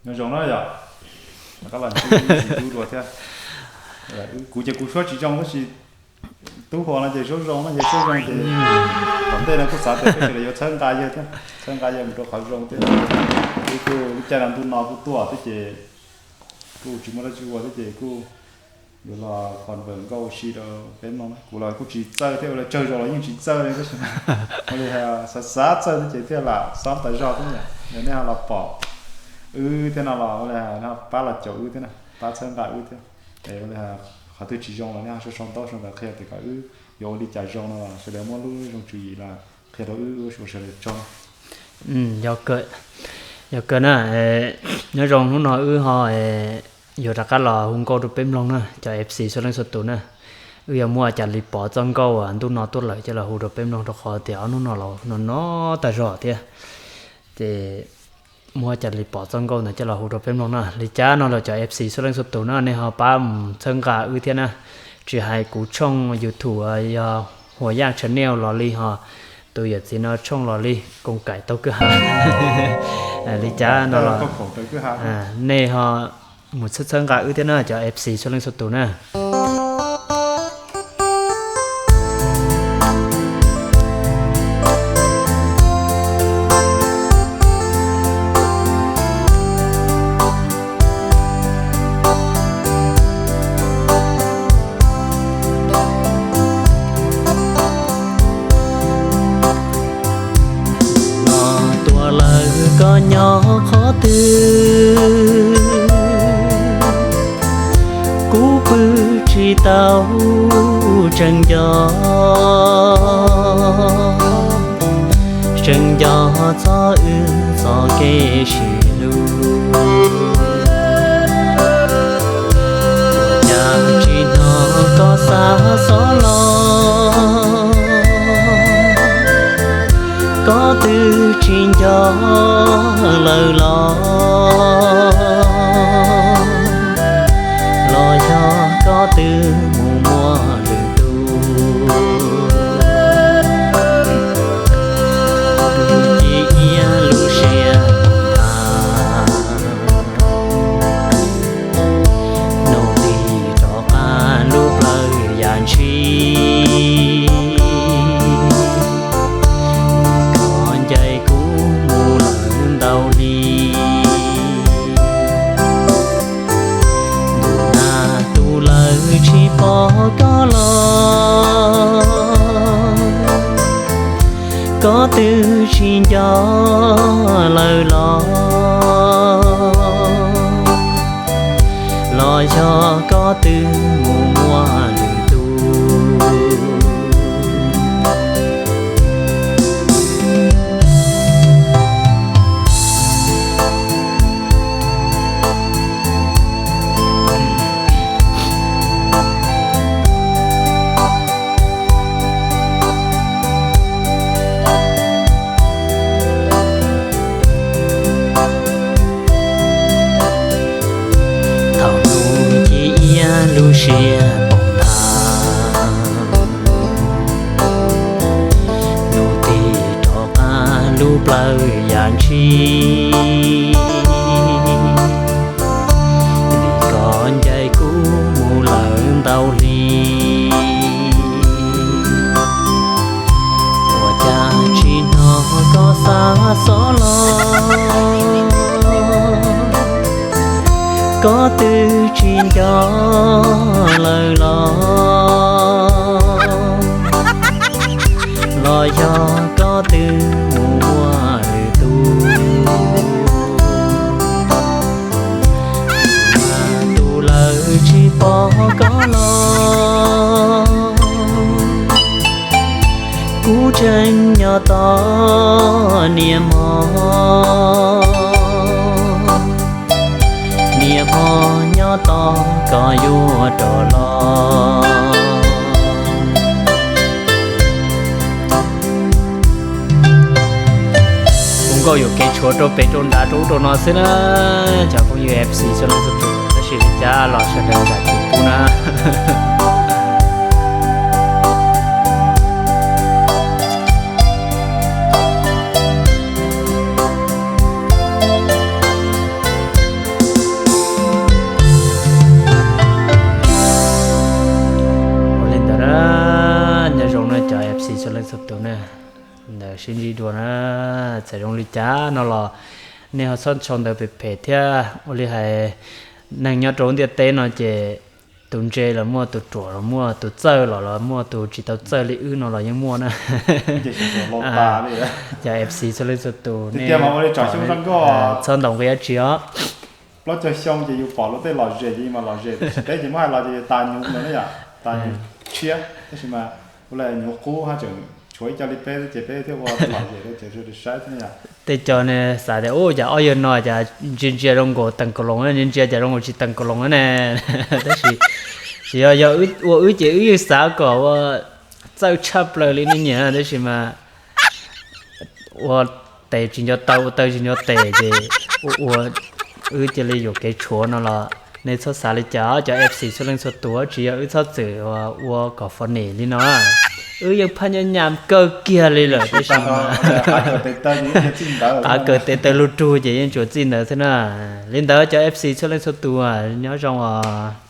Nyob zoo na yom, rov qab los ntsib tub dua thiab. Kuv ces kuv suab tsis zoo tab sis tub Huas no ces suab zoo no ces suab zoo ces tom ntej no kuj xav tias peb sawv daws yuav txhawb nqa yawg thiab, txhawb nqa yawg mus rau qhov zoo thiab. Wb kuj lub caij no ntuj no kuj tuaj thiab ces kuj tsis muaj dab tsi ua thiab ces kuj yuav los qhov npawm nkauj si rau peb mloog na. Kuv los kuj tsis txawj thiab, ua li tsawg zaus los yeej tsis txawj li tab sis ua li xav xav txawj thiab ces thiaj lam xob tas zog thiab yom. Yog nej ho los pom wb thiab no los ua li pab los caum wb thiab na, pab txhawb nqa wb thiab. Es ua li qhov twg tsis zoo los nej ho sau sau ntaub sau ntawv qhia tias kom wb yuav ua li cas zoo no los sawv daws muab lub zoo tswv yim los qhia rau wb ua sawv daws tsaug. Yog kawg na, nyob zoo hnub no wb ho yuav rov qab los hu nkauj rau peb mloog na cov F C txhua leej txhua tus na. Wb yuav muab Cas Lis Pov txoj nkauj ntuj no tuaj lawm coj los hu rau peb mloog rau qhov tias ob hnub no los no no tag zog thiab. Ces muab Cas Lis Pov txoj nkauj ntawd coj los hu rau peb mloog na. Li cas no los cov F C txhua leej txhua tus na nej ho pab mus txhawb nqa wb thiab na. Tsis hais kuv tshooj YouTube yog Huas Yaj Channel los li ho tus yawm txiv no tshooj los li koom kaim tau kwj ha. Li cas no los nej ho mus txhawb txhawb nqa wb thiab na cov F C txhua leej txhua tus na. Los tuaj lawm koj nyob qhov twg, kuv pw tsis tau tseem nco, tseem nco txog wb txoj kev sib hlub. Ua cas tsis hnov koj xa xov los, koj twb tsis nco lawm los, los yog koj twb mus muaj lwm tus. Ci iab lub siab tham, hnub tim rov qab lub plawv yam ntshis, koj ncaim kuv mus lawm ntau hli. Ntuj na tu lawm tsis pom koj los, koj twb tsis nco lawm los, los yog koj twb mus muaj lwm tus. Thaum hnub ci iab lub siab poob tas, hnub tim rov qab lub plawv yam ntshis, vim koj ncaim kuv mus lawm ntau hli. Ua cas tsis hnov koj xa xov los, koj twb tsis nco lawm los, los yog koj twb mus muaj lwm tus. Ntuj na tu lawm tsis pom koj los, kuv tseem nyob tos niam hmo, niam hmo nyob tos koj yuav rov los. Hu nkauj yuam kev tshuav rau pem rau nrad rau ub rau no xwb na, cov phooj ywg F C txhua leej txhua tus, tab sis li cas los sawv daws zam txim pub na. sib ntsib dua na. Txawm zoo li cas no los nej ho txhob sau ntawv phem phem thiab. Ua li hais neeg nyob rau ntiaj teb no ces tus ntse los muaj, tus ruam los muaj, tus txawj los los muaj, tus tsis tau txawj li wb no los yeej muaj na. Cov F C txhua leej txhua tus, txhob ntaus nqi dab tsi os. Plaub caug xyoo ces yus pom luag tej lom zem ces yus mas lom zem, tsis peb ces muab hais los ces tas nyuv ntawd na yom, tas nyuv tshiab, tab sis mas ua li nyuv qub haj tseem tshuav ib co li peb ces peb thiaj ua lom zem rau cov saib thiab na yom. Tej co ne xav tias ua cas ob yawg no cas ntsia ntsia zoo nkaus teem kaus loos, ntsia ntsia cas zoo nkaus tsis teem kaus loos ne. Tab sis tsis yog, yog ua wb ces wb yeej xav kom ua txawj tshaj plaws li nej nyiam, tab sis mas ua tes tsis nco taw, ua taw tsis nco tes ces ua ua wb cia li yuam kev tshuav no los nej txhob xav li cas, cov F C txhua leej txhua tus, tsis yog wb txhob txwm ua kom funny li no. Wb yeej phaj nyab nyam kawg kiag li lawm, tab sis qav kawg tes taw lug rug ces yeej tsuas txij ntawd xwb na. Li ntawd cov F C txhua leej txhua tus nyob zoo os.